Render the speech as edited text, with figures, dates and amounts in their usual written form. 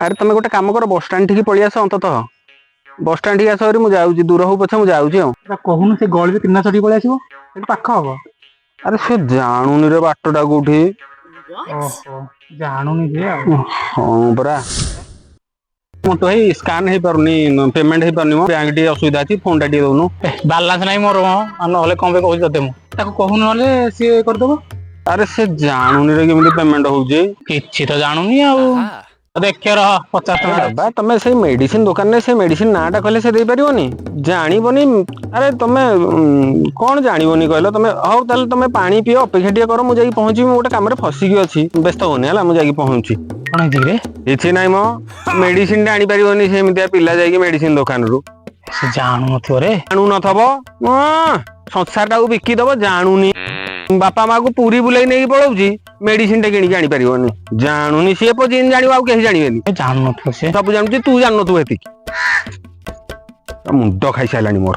ଆରେ, ତମେ ଗୋଟେ କାମ କର, ବସଷ୍ଟାଣ୍ଡ ଠିକି ପଳେଇ ଆସ। ଅନ୍ତତଃ ବସଷ୍ଟାଣ୍ଡ ଠିକି ଆସ ଭାରି, ମୁଁ ଯାଉଛି। ଦୂର ହଉ ପଛେ ମୁଁ ଯାଉଛି ଆଉ। ତା କହୁନୁ, ସେ ଗଳିରେ ତିନି ଚଢିକି ପଳେଇ ଆସିବ, ସେଠି ପାଖ ହବ। ଆରେ, ସେ ଜାଣୁନି ରେ ବାଟଟା କୋଉଠି। ଓହୋ, ଜାଣୁନି ସିଏ ଆଉ। ହଁ ପରା। ମତେ ଭାଇ, ସ୍କାନ ହେଇପାରୁନି, ପେମେଣ୍ଟ ହେଇପାରୁନି, ମୋ ବ୍ୟାଙ୍କ ଟିକେ ଅସୁବିଧା ଅଛି, ଫୋନ ଟା ଟିକେ ଦଉନୁ। ବାଲାନ୍ସ ନାହିଁ ମୋର ମ, ଆଉ ନହେଲେ କଣ ପାଇଁ କହୁଛି ତତେ ମୁଁ। ତାକୁ କହୁନୁ, ନହେଲେ ସିଏ କରିଦବ। ଆରେ, ସେ ଜାଣୁନି ରେ କେମିତି ପେମେଣ୍ଟ ହଉଛି। କିଛି ତ ଜାଣୁନି ଆଉ। ଦେଖିଆ ରହ, 50 ଟଙ୍କା। ବାବା, ତମେ ସେଇ ମେଡିସିନ ଦୋକାନରେ ସେ ମେଡିସିନ ନାଁଟା କହିଲେ ସେ ଦେଇପାରିବନି? ଜାଣିବନି? ଆରେ ତମେ କଣ ଜାଣିବନି କହିଲ ତମେ? ହଉ ତାହେଲେ, ତମେ ପାଣି ପିଅ, ଅପେକ୍ଷା ଟିକେ କର, ମୁଁ ଯାଇକି ପହଞ୍ଚିବି। ମୁଁ ଗୋଟେ କାମରେ ଫସିକି ଅଛି, ବ୍ୟସ୍ତ ହଉନି ହେଲା, ମୁଁ ଯାଇକି ପହଞ୍ଚୁଛି। କଣ ହେଇଛି କିରେ? କିଛି ନାହିଁ ମ, ମେଡିସିନ ଟା ଆଣିପାରିବନି ସେମିତିଆ ପିଲା ଯାଇକି ମେଡିସିନ ଦୋକାନରୁ। ସେ ଜାଣୁନଥିବ ରେ। ଜାଣୁନଥବ? ସଂସାରଟାକୁ ବିକି ଦବ, ଜାଣୁନି। ବାପା ମାକୁ ପୁରୀ ବୁଲେଇ ନେଇକି ପଳଉଛି, ମେଡିସିନ ଟା କିଣିକି ଆଣିପାରିବନି, ଜାଣୁନି। ସିଏ ପଛେ ଜାଣିବ, ଆଉ କେହି ଜାଣିବେନି। ଜାଣୁନଥିବ ସେ। ସବୁ ଜାଣୁଛି, ତୁ ଜାଣୁନଥିବୁ ଏତିକି। ତା ମୁଣ୍ଡ ଖାଇସାରିଲାଣି ମୋର।